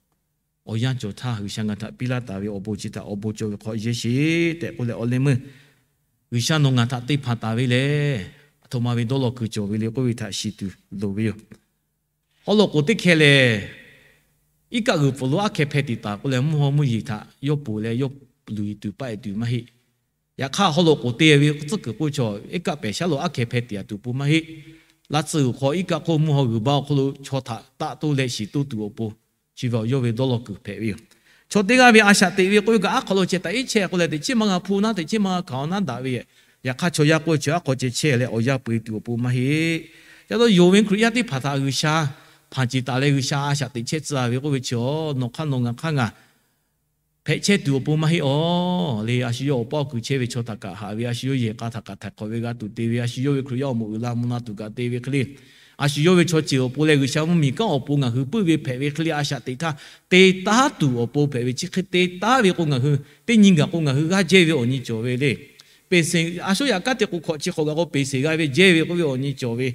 awˬ yanˇ cawˬ htaˇ G'uiˬsha ngaˬ hui htaꞈ piˇ laˇ taˍ ve awˬ bon chi htaꞈ awˬ bon cawˬ ve hk'aw yehˇ sheˍ tehꞈ k'oˆ leh, awˬ leh meuˇ G'uiˬsha nawˬ ngaˬ htaꞈ te hpanˍ taˍ ve lehˬ, aˬ htoꞈ ma ve dawˇ law kuiˬ cawˬ ve le k'oˆ ve htaꞈ shiˍ tuˬ loˍ ve yoˬ. Haw loꞈ k'oˍ teˇ hkeh lehˬ, iˉ kaˆ g'uiˬ pfuhˍ lo aˉ hkeh hpeh tiꞈ taˍ k'oˆ leh, mvuhˇ haw mvuhˇ yeˬ htaꞈ yawˇ ponˬ leh yawˇ luˬ tuˬ paˆ e tuˬ maˇ heˆ. Yaꞈ hk'aˇ haw loꞈ k'oˍ te ve tcuhˉ kuiˬ k'oˆ chaw iˉ kaˆ pehˬ shaˉ lo aˉ hkeh hpeh tiꞈ a tuˬ pon maˇ heˆ. Laˇ tsuhˇ g'uiˬ hk'aw iˉ kaˆ hk'oˆ mvuhˇ haw g'uiˬ baˆ awˬ hk'aw lo chaw htaꞈ taˆ toˇ leh shiˍ toˇ tuˬ awˬ pon, chi ve awˬ yawˇ ve dawˇ law kuiˬ hpehꞈ ve yoˬ. Chaw teˇ g'aˇ ve a shaꞈ teꞈ ve k'oˆ ve kaꞈ aˉ hk'aw lo ceh taꞈ iˉ chehˇ k'oˆ leh, teꞈ chiˉ maˇ g'a hpuˇ naˉ, teꞈ chiˉ maˇ g'a hkanˍ awˬ naˉ daꞈ ve yoˬ. Yaꞈ hk'aˇ chaw yaˇ k'oˆ ve chi aˉ hk'aw ceh chehˇ leh awˬ yanˇ peu e tuˬ awˬ pon maˇ heˆ. Ca dawˇ yonˍ ve Hkriꞈ yaˇ teˇ hpaˍ htaꞈ G'uiˬsha hpanˍ ceˬ taˍ leh G'uiˬsha a shaꞈ teꞈ chehˇ tcuh a ve k'oˆ ve chi, nawˬ hk'aˇ nawˬ ngaˬ hk'aˇ ngaˬ hpehꞈ chehˇ tuˬ awˬ pon maˇ heˆ aw le. A shu yawˇ awˬ paˇ awˬ kuiˬ chehˇ ve chaw htaꞈ kaꞈ haꞈ ve, a shu yawˇ yehˬ k'a htaꞈ kaꞈ htaiˍ hk'awꞈ ve g'a tuˬ te ve, a shu yawˇ ve Hkriꞈ yaˇ awˬ moˍ uiˍ la mvuh la tuˬ kaꞈ te ve hk'e le, a shu yawˇ ve chaw ceuˬ awˬ pon leh G'uiˬsha mvuhˇmiˬ kanˉ awˬ pon ngaˬ hui puiˉ ve hpehꞈ ve hk'e le, a shaꞈ teꞈ htaˇ te taˉ tuˬ awˬ pon hpehꞈ ve chi hk'e te taˉ ve k'o, ngaˬ hui teˇ nyi gaˬ k'o ngaˬ hui g'aˇ jehˇ ve awˬ nyi cawˬ ve le. Peˍseˍ a shu yaꞈ kanˉ te k'o hk'awꞈ chi hk'awꞈ gaˬ k'o peˍseˍ g'a ve jehˇ ve k'oˆ ve awˬ nyi cawˬ ve.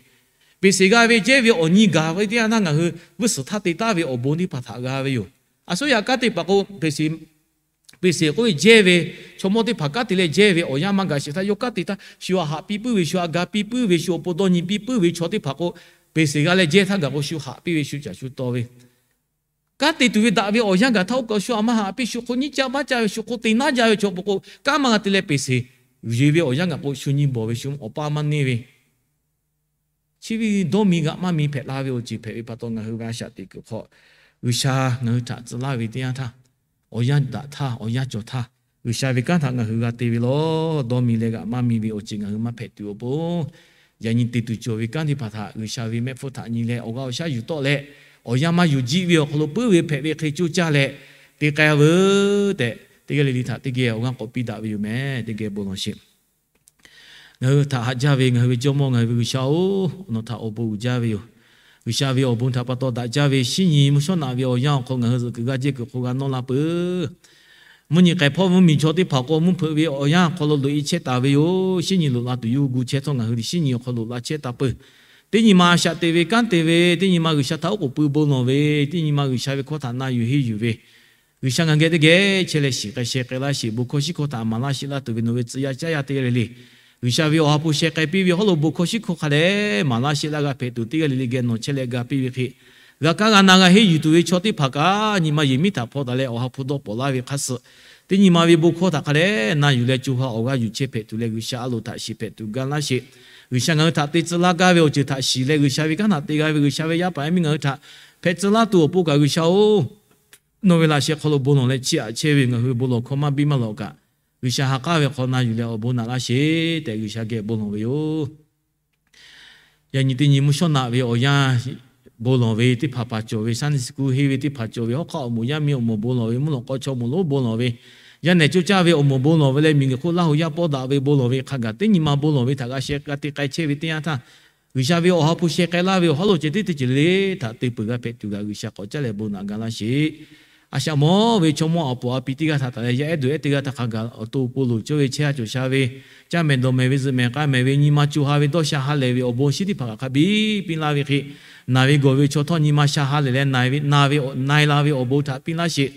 Peˍseˍ g'a ve jehˇ ve awˬ nyi gaˬ ve teˇ yanˇ htaˇ ngaˬ hui g'uˇ suhˍ htaˇ te taˉ ve awˬ bon teˇ hpaˍ htaꞈ g'a ve yoˬ. A shu yaꞈ kanˉ te paˍ k'o, peˍseˍ k'oˆ ve jehˇ ve, chaw mawˇ teˇ hpaˍ kanˉ te leh jehˇ ve awˬ yanˇ maˇ gaˬ sheˍ htaˇ, yawˇ kanˉ te htaˇ shu a haꞈ piˇ puiˉ ve, shu a ga piˇ puiˉ ve, shu awˬ pon dawˇ nyi piˇ puiˉ ve chaw teˇ hpaˍ k'o, peˍseˍ g'a leh jehˇ htaˇ gaˬ k'o shu haꞈ piˇ ve, shu caˬ shu taw ve. Kanˉ te tuˬ ve daꞈ ve awˬ yanˇ gaˬ htaˇ oˇ kaꞈ shu a maˇ haꞈ piˇ, shu hk'oˆ nyiˇ caˇ maˇ caˇ ve, shu hk'oˆ te naˉ jaˇ ve chaw pon k'o, kanˉ maˇ g'a te leh peˍseˍ yuˬ ve awˬ yanˇ gaˬ k'o shu nyi bawˬ ve, shu awˬ paˇ maˇ neˇ ve, chi ve dawˇ mi g'aꞈ maˇ mi hpehꞈ la ve awˬ ceuˬ hpehꞈ ve pa taw, ngaˬ hui ve a shaꞈ teꞈ kuiˬ hk'aw G'uiˬsha ngaˬ hui htaꞈ tcuh laˇ ve teˇ yanˇ htaˇ, awˬ yanˇ daꞈ htaˇ awˬ yanˇ cawˬ htaˇ G'uiˬsha ve kanˉ htaꞈ ngaˬ hui g'a te ve lawˬ. Dawˇ mi leh g'aꞈ maˇ mi ve awˬ ceuˬ ngaˬ hui maˇ hpehꞈ tuˬ awˬ pon, yaꞈ nyi te tuˬ cawˬ ve kanˉ teˇ hpaˍ htaꞈ G'uiˬsha ve mehˆ hpfuhˇ htaꞈ nyi leh awˬ g'aˇ awˬ shaˉ yuˬ tawˆ leh, awˬ yanˇ maˇ yuˬ jiˆ ve awˬ hk'aw lo puiˉ ve hpehꞈ ve hk'e coˇ caˇ leh te k'ai veuˬ tehꞈ, teˇ g'aˇ le le htaꞈ teˇ geh awˬ g'aˇ k'awꞈ piˇ daꞈ ve yoˬ meh. Teˇ geh bon lawˬ sheˍ. Ngaˬ hui htaꞈ haꞈ jaˇ ve ngaˬ hui ve Jawˇmawˇ, ngaˬ hui ve G'uiˬsha-oˬ, nawˬ htaꞈ awˬ bon uiˍ jaˇ ve yoˬ. G'uiˬsha ve awˬ bon htaꞈ pa taw daꞈ jaˇ ve shinˉ nyi mvuhˇ shawˉ naꞈ ve awˬ yanˇ awˬ hk'aw ngaˬ hui zuhꞈ kuiˬ g'a jehˇ kuiˬ hk'o g'a nawˇ la peuˬ. Mvuhˇ nyi k'ai hpawˇ mvuhˇmiˬ chaw teˇ hpaˍ k'o, mvuhˇ hpeuꞈ ve awˬ yanˇ awˬ hk'aw lo loꞈ e chehˇ taˍ ve yoˬ. Shinˉ nyi loꞈ la tuˬ yuˬ gu chehˇ htawˇ, ngaˬ hui shinˉ nyi awˬ hk'aw loꞈ la chehˇ taˍ peuˬ. Teˇ nyi ma a shaꞈ te ve kanˉ te ve, teˇ nyi ma G'uiˬsha htaꞈ oˉ k'oˍ pui bon lawˬ ve, teˇ nyi ma G'uiˬsha ve hkawˇ htaꞈ na yuˬ henˇ yuˬ ve, G'uiˬsha ngaˬ geh teˇ geh chehˇ leh shiˍ k'ai sheh k'ai laˇ sheˍ. Bon hkawˇ shinˉ hkawˇ htaꞈ maˍ laˇ sheˍ laˇ tuˬ ve nawˬ ve tcuh yaˇ caˉ yaˇ teˇ g'aˇ le le, G'uiˬsha ve awˬ ha hpu sheh k'ai piˇ ve hawˉ lo bon hkawˇ shinˉ hkawˇ hk'a dehꞈ maˍ laˇ sheˍ laˇ g'a hpehꞈ tuˬ, teˇ g'aˇ le le geh nawˬ chehˇ leh ga piˇ ve hk'e, g'a kaˇ g'a na g'a henˇ yuˬ tuˬ ve chaw teˇ hpaˍ kaꞈ nyi ma yehˬ miˉ htaꞈ hpaw taˍ leh awˬ ha hpu dawˇ pawˍ laˇ ve hk'a suh, teˇ nyi ma ve bon hkawˇ htaꞈ hk'a dehꞈ na yuˬ leh co ha awˬ g'aˇ yuˬ chehˇ hpehꞈ tuˬ leh G'uiˬsha a loˍ htaꞈ shiˍ hpehꞈ tuˬ ga laˇ sheˍ. G'uiˬsha ngaˬ hui htaꞈ te tcuh laˇ gaˇ ve awˬ ceuˬ htaꞈ shiˍ leh G'uiˬsha ve kanˉ htaꞈ te g'a ve G'uiˬsha ve yaˇ paˍ yaˇ miˇ ngaˬ hui htaꞈ hpehꞈ tcuh laˇ tuˬ awˬ pon kaꞈ G'uiˬsha-oˬ, nawˬ ve laꞈ sheh hk'aw lo bon lawˬ leh chiˇ aꞈ chehˇ ve ngaˬ hui bon lawˬ hkawˇ maˇ biˇ maˇ lawꞈ kaꞈ, G'uiˬsha ha k'aˉ ve hk'aw na yuˬ leh awˬ bon naꞈ laˇ sheˍ tehꞈ G'uiˬsha geh bon lawˬ ve yoˬ. Yaꞈ nyi teˇ nyi mvuhˇ shawˉ naꞈ ve awˬ yanˇ bon lawˬ ve teˇ hpaˍ hpaˍ cawˬ ve, Sunday school henˇ ve teˇ hpaˍ cawˬ ve, hawˉ hk'aˆ awˬ moˍ yaˇ miˇ awˬ moˍ bon lawˬ ve, mvuhˇ lawꞈ k'aw chaw moˍ lonˉ bon lawˬ ve, yaˇ nehˬ coˇ caˇ ve awˬ moˍ bon lawˬ ve leh miˬguiˬ hk'oˆ Laˇ hu yaˇ pawˇ daꞈ ve bon lawˬ ve hk'a gaˬ teˇ nyi ma bon lawˬ ve htaꞈ g'a sheh g'a te k'ai chehˇ ve teˇ yanˇ htaˇ, G'uiˬsha ve awˬ ha hpu sheh k'ai laˇ ve awˬ hawˉ lo ceh teˇ teˇ ceuˬ le le htaꞈ te peuˬ g'a hpehꞈ tuˬ g'aꞈ G'uiˬsha k'awꞈ caˉ leh bon naꞈ ga laˇ sheˍ. A shaꞈ mawˬ ve chaw mawˇ a poˍ a pi teˇ g'aˇ htaꞈ taˍ leh yaˇ ehˉ dawˬ ehˉ teˇ g'aˇ htaꞈ hk'a gaˬ awˬ to awˬ pon loˍ cawˇ ve chehˇ ha cawˬ sha ve, caˇ mehˍ dawˬ mehˍ ve zuhꞈ mehˍ k'ai mehˍ ve nyi ma co ha ve dawˇ sha ha lehˬ ve awˬ bon shinˉ teˇ hpaˍ kaꞈ hk'a biˇ piˇ laˇ ve hk'e, naˬ ve gawˬ ve chaw htawˇ nyi ma sha ha lehˬ leh na ve na e la ve awˬ bon htaꞈ piˇ laˇ sheˍ.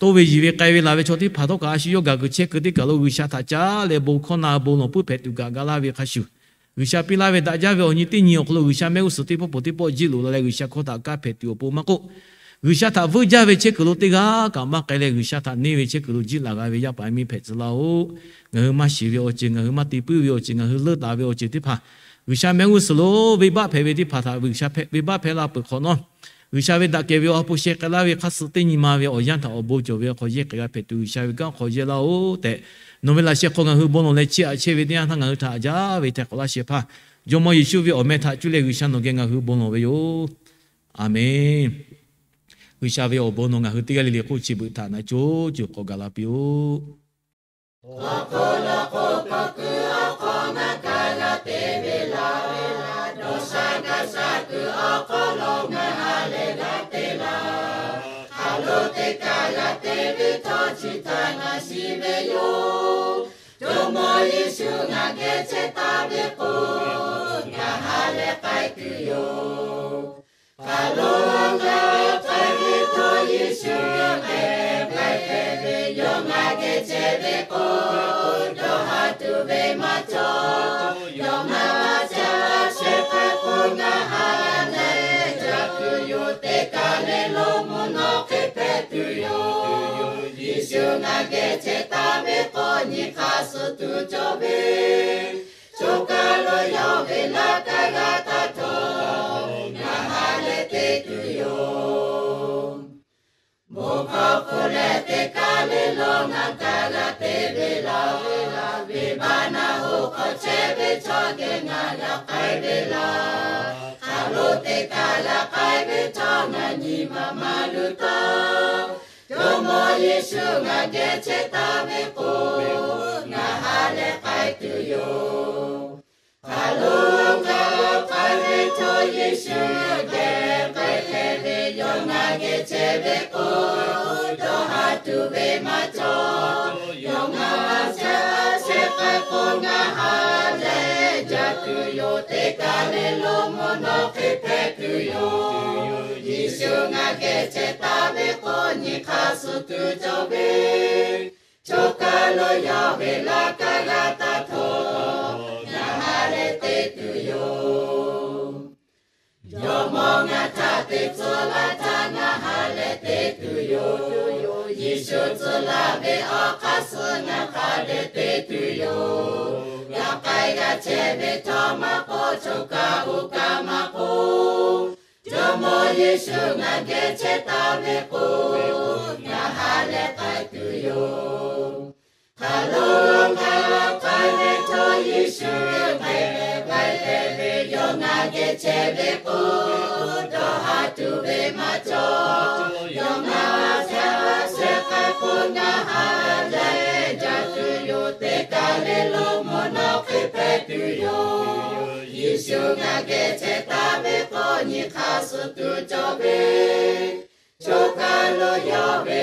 Toˇ ve yiˬ ve k'ai ve laˬ ve chaw teˇ hpaˍ htawˇ kaꞈ a shu yawˇ gaˬ kuiˬ chehˇ kuiˬ teˇ kaˬ lo G'uiˬsha htaꞈ caˉ leh bon hkawˇ na bon lawˬ puiˉ hpehꞈ tuˬ kaꞈ ga laˇ ve hk'a shuˍ, G'uiˬsha piˇ laˇ ve daꞈ jaˇ ve awˬ nyi teˇ nyi awˬ hk'aw lo G'uiˬsha mehˆ g'uˇ suhˍ teˇ pawˆ peuˬ teˇ pawˆ jiˇ loꞈ la leh G'uiˬsha hkawˇ htaꞈ kaˇ hpehꞈ tuˬ awˬ pon maˇ k'oˆ, G'uiˬsha htaꞈ vuiˇ jaˇ ve chehˇ kuiˬ lo teˇ g'aˇ kaꞈ maˇ k'ai leh, G'uiˬsha htaꞈ neˇ ve chehˇ kuiˬ lo jiˇ laˬ g'a ve yaˇ paˍ miˇ hpehꞈ tcuh laˇ-oˬ. Ngaˬ hui maˇ shiˍ ve awˬ ceuˬ, ngaˬ hui maˇ te puiˉ ve awˬ ceuˬ, ngaˬ hui leuˆ taˍ ve awˬ ceuˬ teˇ hpaˍ G'uiˬsha mehˆ g'uˇ suhˍ lo venˇbaˆ hpehꞈ ve teˇ hpaˍ htaꞈ G'uiˬsha hpehꞈ venˇbaˆ hpehꞈ la peuˬ hk'awꞈ nawˉ, G'uiˬsha ve daꞈ kehˬ ve awˬ ha hpu sheh k'ai laˇ ve hk'a suh teˇ nyi ma ve awˬ yanˇ htaꞈ awˬ bon cawˬ ve awˬ hk'aw yehˇ k'ai g'a hpehꞈ tuˬ, G'uiˬsha ve kanˉ hk'aw yehˇ laˇ-oˬ tehꞈ, nawˬ ve laꞈ sheh hk'aw ngaˬ hui bon lawˬ leh chiˇ aꞈ chehˇ ve teˇ yanˇ htaˇ ngaˬ hui htaꞈ haꞈ jaˇ ve hteh k'awꞈ laˇ shehˍ hpaˇ, Jawˇmawˇ Yeˍsuˆ ve awˬ meh htaꞈ cuˇ leh G'uiˬsha nawˬ geh ngaˬ hui bon lawˬ ve yoˬ. Aˬmenˍ. G'uiˬsha ve awˬ bon nawˬ ngaˬ hui teˇ g'aˇ le le hk'oˆ chi beuꞈ htaꞈ na coˇ coˬ k'awꞈ gaˬ la piˇ-oˆ. Awˬ hk'aw lo k'o, hk'aw kuiˬ awˬ hk'aw ngaˬ kaꞈ g'a te ve laˬ ve laˬ. Dawˇ sha gaˇ sha kuiˬ awˬ hk'aw lo ngaˬ ha lehˬ g'a te laˬ. Hk'a lo teˇ kaꞈ g'a te ve htawˇ, chi htaꞈ ngaˬ shiˍ ve yoˬ. Jawˇmawˇ Yeˍsuˆ ngaˬ geh chehˇ taˍ ve k'o, ngaˬ ha lehˬ k'ai tuˬ yoˬ. Hk'a lo ngaˬ k'ai ve htawˇ, Yeˍsuˆ geh k'ai hpehꞈ ve yoˬ. Ngaˬ geh chehˇ ve k'o, dawˇ ha tuˬ ve maˇ cawˬ. Yawˇ ngaˬ caˇ shehˍ hpaˇ k'o, ngaˬ ha lehˬ jaˇ tuˬ yoˬ. Teˇ kaˬ le lo mvuhˇ naw hk'e hpehꞈ tuˬ yoˬ. Yeˍsuˆ ngaˬ geh chehˇ taˍ ve k'o, nyi hk'aˇ suh tuˬ cawˬ ve, choˬ kaˬ lo yawˇ ve laꞈ ka g'a taˇ htawˇ, ngaˬ ha lehˬ te tuˬ yoˬ. Bon hkawˇ hk'oˆ leh teˇ kaˬ le lo ngaˬ kaꞈ g'a te ve laˬ ve laˬ. Venˇbaˆ naˆ hoꞈ hk'aw chehˇ ve chaw geh ngaˬ g'a k'ai ve laˬ. Hk'a lo teˇ kaˬ g'a k'ai ve htawˇ, ngaˬ nyi ma maˇ luˬ taˇ. Jawˇmawˇ Yeˍsuˆ ngaˬ geh chehˇ taˍ ve k'o, ngaˬ ha lehˬ k'ai tuˬ yoˬ. Hk'a lo ngaˬ k'ai ve htawˇ, Yeˍsuˆ geh k'ai hpehꞈ ve yoˬ. Ngaˬ geh chehˇ ve k'o, dawˇ ha tuˬ ve maˇ cawˬ. Yawˇ ngaˬ caˇ shehˍ hpaˇ k'o, ngaˬ ha lehˬ jaˇ tuˬ yoˬ. Teˇ kaˬ le lo mvuhˇ naw hk'e hpehꞈ tuˬ yoˬ. Yeˍsuˆ ngaˬ geh chehˇ taˍ ve k'o, nyi hk'aˇ suh tuˬ cawˬ ve, choˬ kaˬ lo yawˇ ve laꞈ ka g'a taˇ htawˇ, ngaˬ ha lehˬ te tuˬ yoˬ. Jawˇmawˇ ngaˬ htaꞈ te tcuh laˇ htaˇ, ngaˬ ha lehˬ te tuˬ yoˬ. Yeˍsuˆ tcuh laˇ ve awˬ hk'aˇ suh ngaˬ ha lehˬ te tuˬ yoˬ. G'a k'ai g'a chehˇ ve htawˇ maˇ k'oˆ, choˬ kaˬ uˉ kaˬ maˇ k'oˆ, Jawˇmawˇ Yeˍsuˆ ngaˬ geh chehˇ taˍ ve k'o, ngaˬ ha lehˬ k'ai tuˬ yoˬ. Hk'a lo ngaˬ k'ai ve htawˇ, Yeˍsuˆ geh k'ai hpehꞈ ve yoˬ. Ngaˬ geh chehˇ ve k'o, dawˇ ha tuˬ ve maˇ cawˬ. Yawˇ ngaˬ caˇ shehˍ hpaˇ k'o, ngaˬ ha lehˬ jaˇ tuˬ yoˬ. Teˇ kaˬ le lo mvuhˇ naw hk'e hpehꞈ tuˬ yoˬ. Yeˍsuˆ ngaˬ geh chehˇ taˍ ve k'o, nyi hk'aˇ suh tuˬ cawˬ ve, choˬ kaˬ lo yawˇ ve